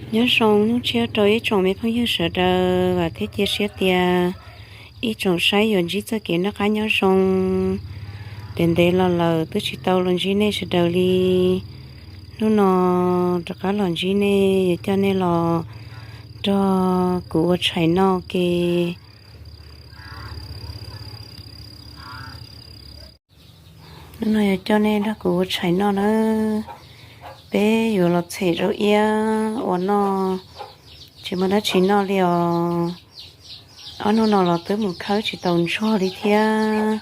Nyob zoo hnub tshiab rau ib tsoom me phooj ywg sawv daws, vam thiab cia siab tias ib tsoom saib yuav ntsib txoj kev noj qab nyob zoo. Ntev ntev los lawm twb tsis tau los ntsib nej sawv daws li. Hnub no rov qab los ntsib nej, yuav coj nej los nrog kuv ua tshais noj ke. Hnub no yuav coj nej nrog kuv ua tshais noj nawb. Peb yuav los txhem zaub iab ua noj, tsis muaj dab tsi noj li os. Ob hnub no los twb mus khawb tsis tau ntsuag li thiab.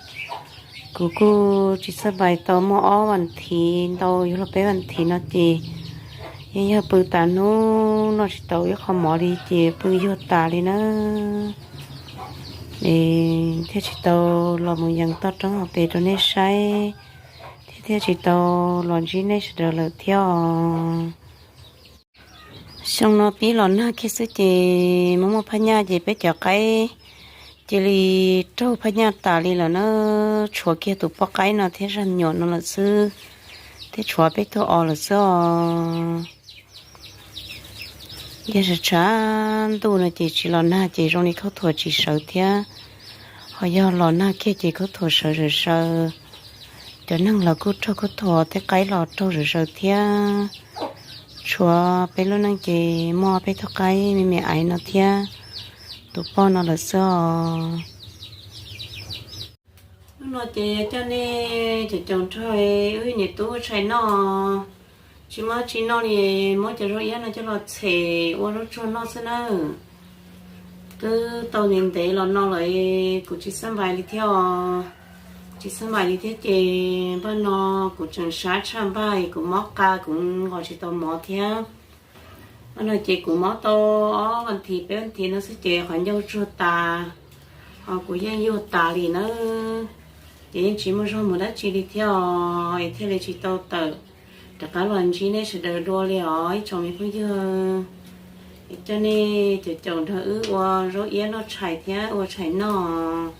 Kuv kuj tsis txawj npais tau, muaj ob vas thiv ntau yuav luag peb vas thiv no ces yeej yog pw tas hnub noj tsis tau ib qho mov li ces pw yuag tas li na. Thiaj tsis tau los mus yees toj roob hauv pes rau nej saib, thiab thiaj tsis tau los ntsib nej sawv daws lawm thiab os. Xyoo no pib los nag kiag xwb ces muaj muaj phab nyaj ces peb cov qaib cia li raug phab nyaj tas li lawm na. Tshuav kiag tus poj qaib no thiab zaj me nyuam no lawm xwb, thiab tshuav peb tug os lawm xwb os. Yog tshav tshav ntuj no ces tsis los nag ces zoo li khaub thuas tsis sawv thiab. Ho yog los nag kiag ces khaub thuas sawv sawv sawv. Cov neeg los kuj raug khaub thuas, tej qaib los raug sawv sawv thiab. Tshuav peb lub neej ces muaj peb tug qaib me me aiv no thiab tus poj no lawm xwb os. Hnub no ces coj nej cov caum nrog wb niam tub ua tshais noj. Tsis muaj tsi noj li, muab cov zaub iab no coj los txhem ua zaub tsuag noj xwb nawb. Twb tau ntev ntev los no lawm, kuv tsis xab npais li thiab os. Tsis xab npais li thiab ces npaj no kuv tseem sab tshaj npaj, kuv mob qa kuv nqos tsis tau mov thiab. Npaj no ces kuv mob tau ob vas thiv peb vas thiv no xwb ces qhov ncauj tsuag tas, ho kuv yeej yuag tas li na. Ces yeej tsis muaj zog mus dab tsi li thiab os, es thiaj li tsis tau tawm rov qab los ntsib nej sawv daws dua li os ib tsoom me phooj ywg. Es coj nej caum caum nrog wb ua zaub iab noj tshais thiab ua tshais noj.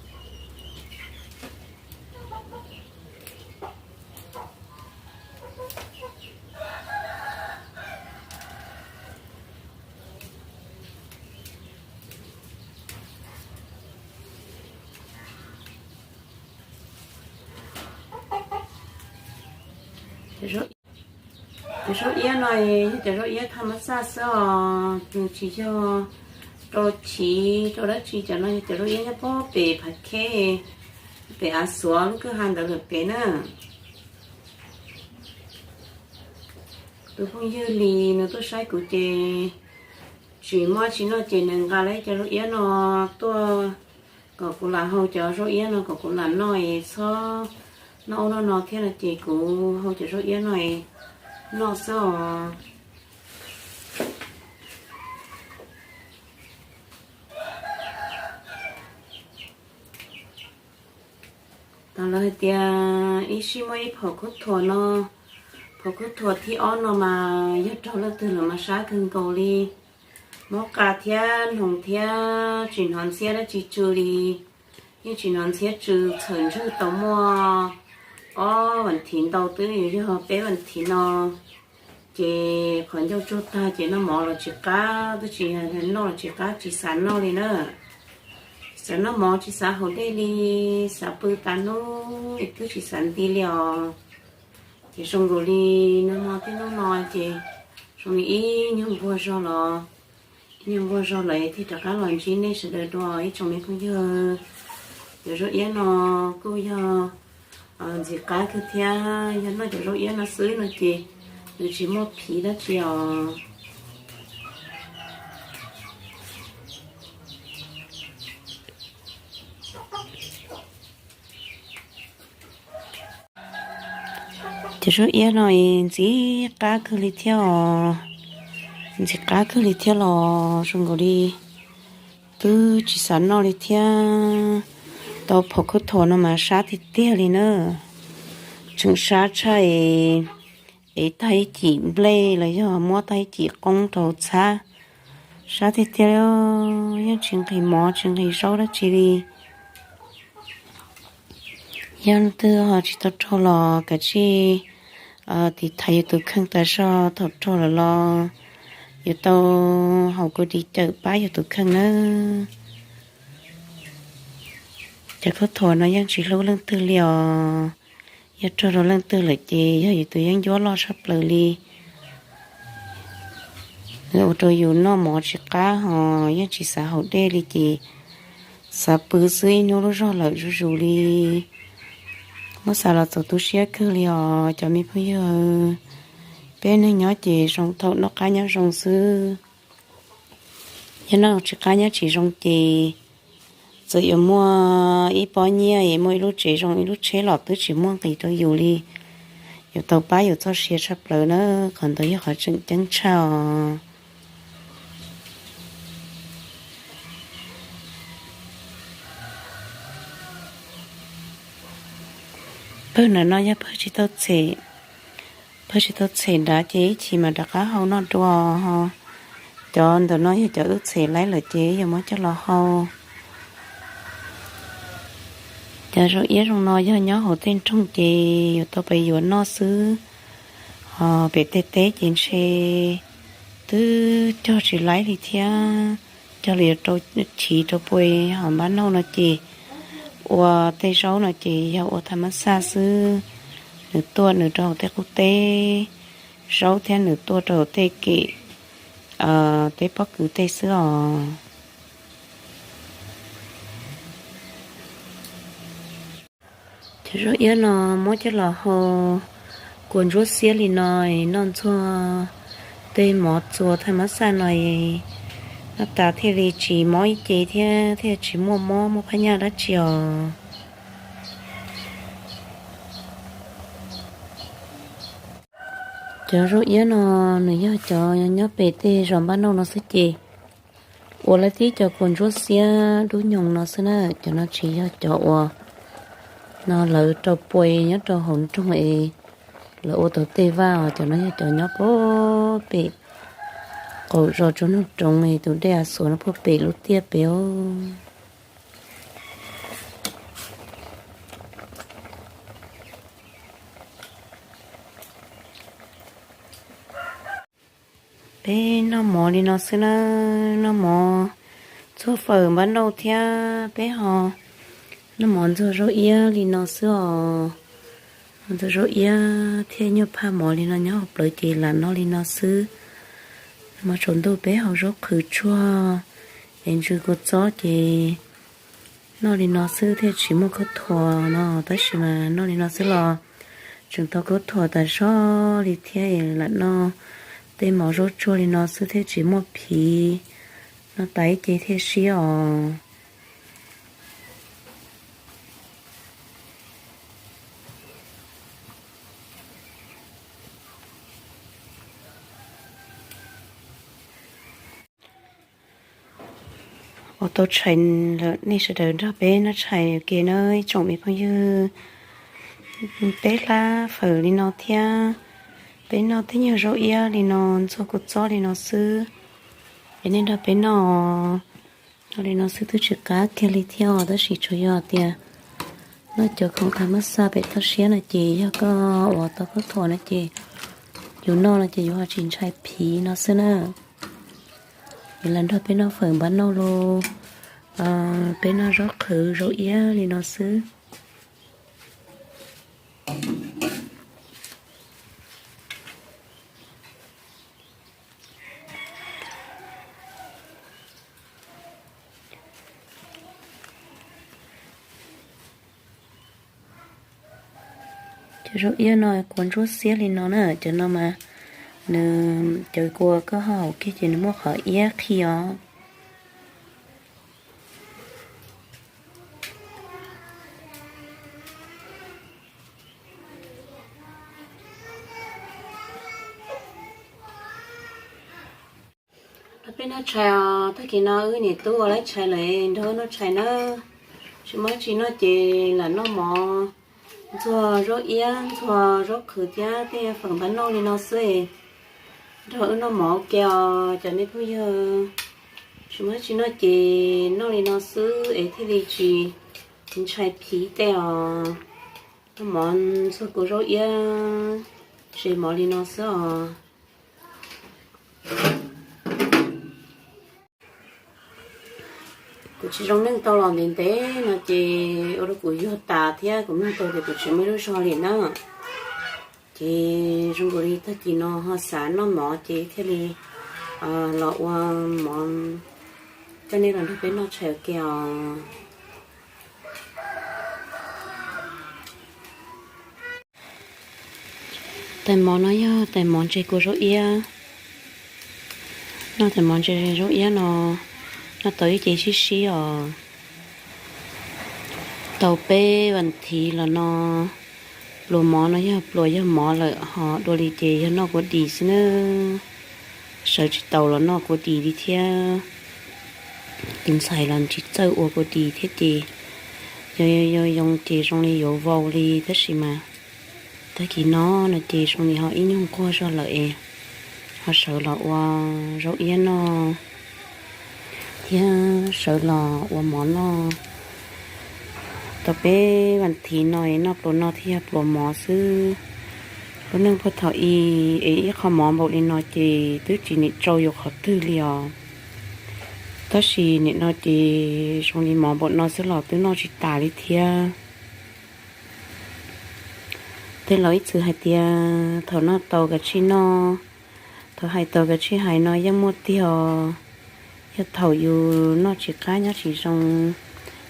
Cov zaub iab no yog cov zaub iab thaj mab xaj xwb os, nws tsis yog rau chiv rau dab tsi, cov no yog cov zaub iab nyob pob pem Phav Khej, pem Av Xuav lub kwj ha ntawd lawm pem na. Tus phooj ywg Lis nws tuaj saib kuv ces tsis muaj tsi noj ces nws nqa lawm cov zaub iab no tuaj kom kuv lam hau cov zaub iab no kom kuv lam noj es txhob noj ub noj no thiab no ces kuv hau cov zaub iab no es noj xwb os. Tam lawv hais tias ib sij muaj ib phom khaub thuas no, phom khaub thuas thib ob no mas yog raug leej twg los mas sab kawg nkaus li. Mob qa thiab hnoos thiab tsis hnov ntxhiab dab tsi tsw li. Yeej tsis hnov ntxhiab tsw, txhawm ntswg tau muaj ob vas thiv ntau twb yog peb vas thiv no. Ces qhov ncauj tsuag tag ces noj mov los tsis qab, twb tsis noj los tsis qab, tsis xav noj li na. Tsis xav noj mov, tsis xav haus dej li, xav pw tas hnub es twb tsis xav nti li os. Ces zoo nkaus li nag hmo thiab hnub no ces zoo li ib nyuag npuag zog los, ib nyuag npuag zog los thiaj rov qab los ntsib nej sawv daws dua ib tsoom me phooj ywg. Cov zaub iab no kuj yog ntxim qab kawg thiab, yog noj cov zaub iab no xwb no ces nws tsis muaj phiv dab tsi os. Cov zaub iab no es ntxim qab kawg li thiab os, ntxim qab kawg li thiab los zoo nkaus li twb tsis xav noj li thiab. Tau phom khaub thuas no mas sab tiag tiag li na, tseem sab tshaj es, es tag ib cim nplej los yog muab tag ib cim qoob rau txhab, sab tiag tiag li, yeej tsis nqhis mov tsis nqhis zaub dab tsi li. Yog leej twg ho tsis tau raug los kav tsij tiv thaiv yus tus kheej tas zog, thaum raug lawm los Yuav tau haus kua dis cawm pab yus tus kheej nawb. Cov khaub thuas no yeej tsis hlub leej twg li os. Yog raug rau leej twg lawm ces yog yus tus yeeb ncuab loj tshaj plaws li. Ua rau yus noj mov tsis qab ho yeej tsis xav haus dej li ces xav pw xwb ib hnub lub zog lawm zuj zus li. Muab xav los txaus tu siab kawg li os cov me phooj ywg. Peb neeg nyob ces zoo thaum noj qab nyob zoo xwb. Yog noj tsis qab nyob tsis zoo ces txawm yuav muaj ib pob nyiaj es muaj ib lub tsev zoo ib lub tsheb los twb tsis muaj nqis rau yus li. Yuav tau pab yus txoj sia tshaj plaws na, qhov ntawd yog qhov tseem ceeb tshaj os. Pawg ntawm no yog pawg tsis tau txhem, pawg tsis tau txhem nrad ces ib chim mas rov qab hau noj dua ho. Cov ntawm no yog cov wb txhem laib lawm ces yuav muab coj los hau. Cov zaub iab zoo no yog nyob hauv tej nroog ces yuav tau pes yuav noj xwb. Ho pem tej teb ces ntshe twb cog tsis laib li thiab, cog li yuav rau chiv rau puas ho npab nauj no ces ua tej zaub no ces yog ua thaj mab xaj xwb. Nws tuaj nws rau hauv tej qub teb zaub thiab nws tuaj rau hauv tej kem, tej pob kws tej xwb os. Cov zaub iab no muab coj los hau kua ntsuab xiab li no, noj ntxuag tej mov txua thaj mab xaj no, noj tas thiaj li tsis mob ib ce thiab thiaj tsis muaj mob muaj phab nyaj dab tsi os. Cov zaub iab no nws yog cov nyob pem tej zos npab nauj no xwb ces ua lawv tib cov kua ntsuab xiab dub nyoos no xwb na, cov no tsis yog cov uas no lawv rau puas nyob rau hauv nroog es lawv ua tau tej vaj os, cov no yog cov nyob puag pem qaum zos tsuas noog roov es tus dej a xuas no puag pem lub tiaj pem os. Peb noj mov li no xwb na, noj mov ntxuag fawm npab nauj thiab peb ho noj mov ntxuag zaub iab li no xwb os. Ntxuag zaub iab thiab nyuag phaj mov li no nyob hauv plawv ces lam noj li no xwb. Mov tsaus ntuj peb hau zaub qhwv tsuag es ntsw kua txob ces noj li no xwb thiaj tsis muaj khaub thuas no, tab sis mas noj li no xwb los tseem tau khaub thuas tas zog li thiab es lam noj tej mov zaub tsuag li no xwb thiaj tsis muaj phiv, noj tas ib ce thiaj siab os. Ua tau tshais lawm nej sawv daws nrog peb noj tshais ua ke nawb ib tsoom me phooj ywg. Peb hlab fawm li no thiab peb noj tej nyuag zaub iab li no ntxuag kua txob li no xwb es nej nrog peb noj. Noj li no xwb twb tsis qab kiag li thiab os, tab sis tsuas yog tias noj cov khoom thaj mab xaj pem toj siab no ces yog koj uas tau khaub thuas no ces yus noj no ces yus ho tsis ntshai phiv no xwb na. Yus lam nrog peb noj fawm npab nauj los peb noj zaub qhwv zaub iab li no xwb. Cov zaub iab no kua ntsuab xiab li no na, cov no mas nws cov kua koj ho haus kiag ces nws muaj qhov iab qhi os. Nrog peb noj tshais os, tag kis no wb niam tub ua laib tshais lawm nrog wb noj tshais nawb. Tsis muaj tsi noj ces lam noj mov ntxuag zaub iab ntxuag zaub qhwv thiab tej fawm npab nauj li no xwb. Nrog wb noj mov ua ke os cov me phooj ywg. Tsis muaj tsi noj ces noj li no xwb es thiaj li tsis ntshai phiv tej os. Noj mov ntxuag kua zaub iab ze mov li no xwb os. Kuv tsis zoo neej tau los ntev ntev no ces ua rau kuv yuag tas thiab kuv mloog tau tias kuv tsis muaj ib lub zog li na. Ces zoo nkaus li tag kis no ho xav noj mov ces thiaj li los ua mov coj nej los nrog peb noj tshais ua ke os. Tais mov no yog tais mov ntses kua zaub iab. Noj tais mov ntses zaub iab no, noj tau ib ce sib sib os. Tau peb vas thiv los no, pluas mov no yog pluas yog mov lawm ho dua li ces yog noj kua dis xwb na. Sawv tsis taus los noj kua dis li thiab. Tus ntxhais los tsis txawj ua kua dis thiab ces yog yog yoo ces zoo li yuav vau li tab sis mas tag kis no no ces zoo li ho ib nyuag nquag zog lawm es ho sawv los ua zaub iab noj thiab sawv los ua mov noj. Tau peb vas thiv no es noj pluas no thiab yog pluas mov xwb. Lub neej puag thaum ub es ib qho mov npaum li no ces twb tsis nim tsau yus qhov twg li os. Tab sis nim no ces zoo li mov npaum no xwb los twb noj tsis tas li thiab. Tej laus ib txwm hais tias thaum noj tau kav tsij noj, thaum hais tau kav tsij hais no yeej muaj tiag os. Yog thaum yus noj tsis qab nyob tsis zoo,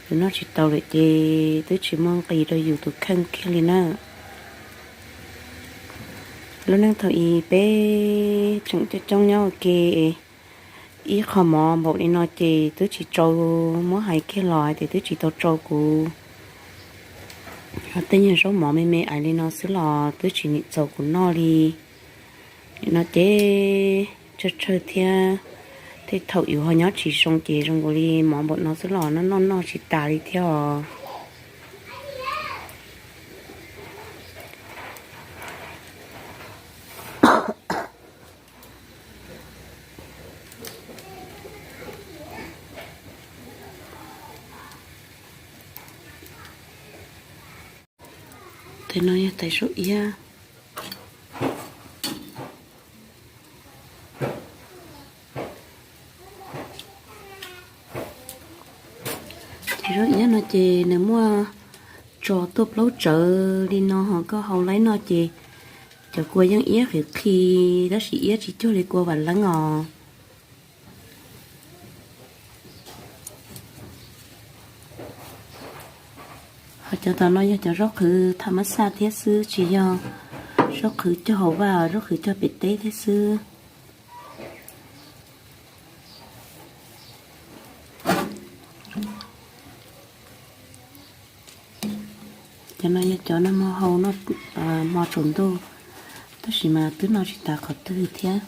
yus noj tsis tau lawm ces twb tsis muaj nqis rau yus tus kheej kiag li na. Lub neej thaum ub peb tseem coob coob nyob ua ke, ib qho mov npaum li no ces twb tsis tsau, muab hais kiag los hais tias twb tsis tau tsau kuv. Ho tej nyuag zaub mov me me ais li no xwb los twb tsis nim txaus kuv noj li. Nim no ces tsawg tsawg thiab, tej thaum yus ho nyob tsis zoo ces zoo nkaus li mov npaum no xwb los noj noj noj tsis tas li thiab os. Tais no yog tais zaub iab. Tais zaub iab no ces nws muaj tso tuaj plaub tsawv li no ho koj hau laib noj ces cov kua yeej iab qhiv qhi, tab sis iab tsis cuag li kua vam leeb os. Ho cov tom no yog cov zaub qhwv tham mab xaj thiab xwb, tsis yog zaub qhwv cog hauv vaj, zaub qhwv cog pem teb thiab xwb. Cov no yog cov noj hmo hau, noj hmo tsaus ntuj, tab sis mas twb noj tsis tas qhov twg thiab.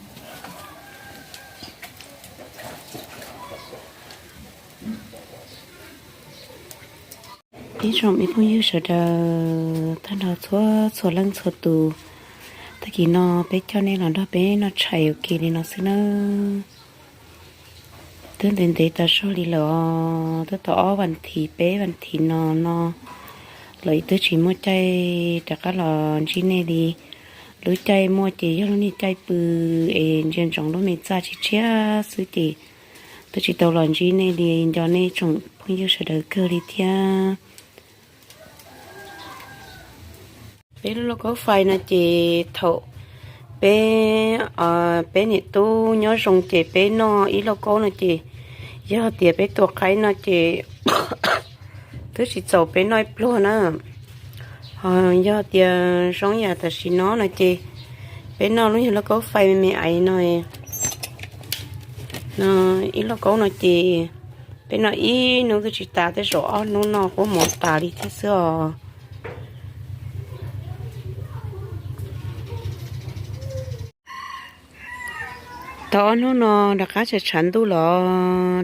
Ib tsoom me phooj ywg sawv daws tag nrho txhua txhua leej txhua tus, tag kis no peb coj nej los nrog peb noj tshais ua ke li no xwb nawb. Twb ntev ntev tas zog li lawm os, twb tau ob vas thiv peb vas thiv no no lawm twb tsis muaj caij rov qab los ntsib nej li. Lub caij muaj ces yog lub niag caij pw es ntsia ntsoov lub me txaj tshiab tshiab xwb ces twb tsis tau los ntsib nej li, nco nej tsoom phooj ywg sawv daws kawg li thiab. Peb lub lauj kaub fais no ces thaum peb, peb niam tub nyob zoo ces peb noj ib lauj kaub no ces yog tias peb tua qaib no ces twb tsis txaus peb noj ib pluag na. Ho yog tias zoo yam tam sim no no ces peb noj lub yog lauj kaub fais me me ais no, no ib lauj kaub no ces peb noj ib hnub twb tsis tas, tej zaum ob hnub no quab mov tas li thiab xwb os. Tau ob hnub no rov qab tshav tshav ntuj los,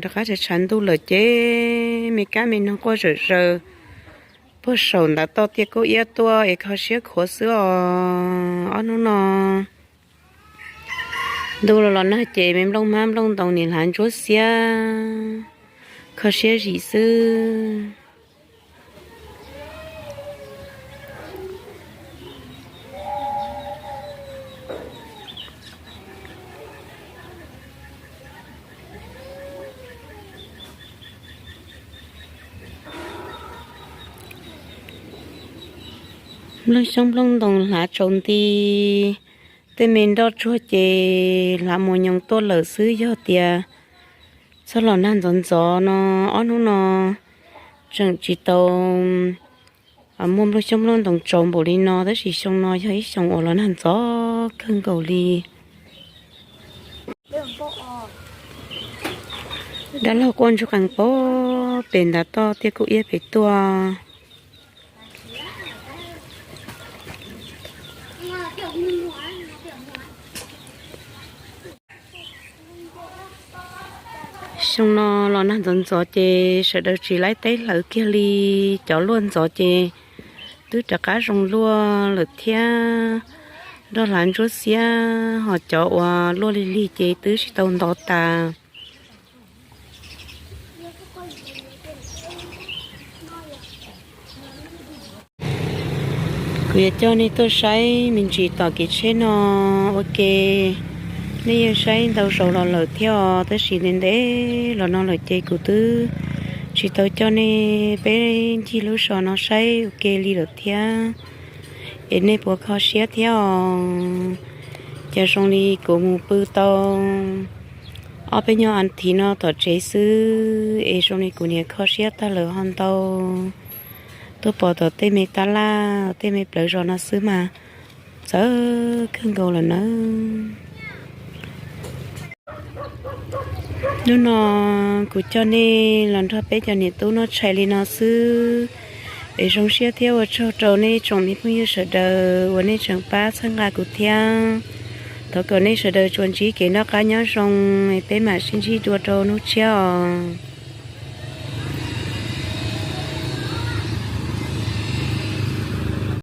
rov qab tshav tshav ntuj lawm ces me kab me noog quaj zawm zaws puag saum ntawd toj tiaj kaub iab tuaj es kho siab khuav xwb os ob hnub no. Ntuj los los nag ces me nplooj hmab nplooj ntoo nim hlav ntsuab xiab, kho siab zim xwb. Nplooj xyoob nplooj ntoos hlav tsaus nti, tej me nroj tsuag ces hlav mus nyoos tuaj lawm xwb. Yog tias txhob los nag ntxov ntxov no, ob hnub no tseem tsis tau muaj nplooj xyoob nplooj ntoos tsaus npaum li no, tab sis xyoo no yog ib xyoo uas los nag ntxov kawg nkaus li. Dab laug quaj ntsuag qees pem ntav toj thiab kuj iab pem tuaj. Xyoo no los nag ntxov ntxov ces sawv daws tsis laib teb hlawv kiag li. Cov luaj ntxov ces twb rov qab zoo luaj lawm thiab. Nroj hlav ntsuab xiab, ho cov uas luaj lig lig ces twb tsis tau ntov tas. Kuv yuav coj nej tuaj saib me ntsis tom kev tsheb no ua ke. Nej yeej saib ntau zaus los lawm thiab os, tab sis ntev ntev los no lawm ces kuv twb tsis tau coj nej peb ncig lub zos no saib ua ke li lawm thiab. Es nej puas kho siab thiab os? Ces zoo li kuv mus pw tau ob peb nyuag as thiv no tom tsev xwb es zoo li kuv niam kho siab tag lawm ho ntau. Tuaj pom tom tej me tab laj, tej me plawv zos no xwb mas txawv kawg nkaus lawm nawb. Hnub no kuv coj nej los nrog peb cov niam tub noj tshais li no xwb, es zoo siab thiab ua tsaug rau nej tsoom me phooj ywg sawv daws uas nej tseem pab txhawb nqa kuv thiab. Thov kom nej sawv daws tsuas ntsib kev noj qab nyob zoo, peb mam sib ntsib dua rau hnub tshiab os.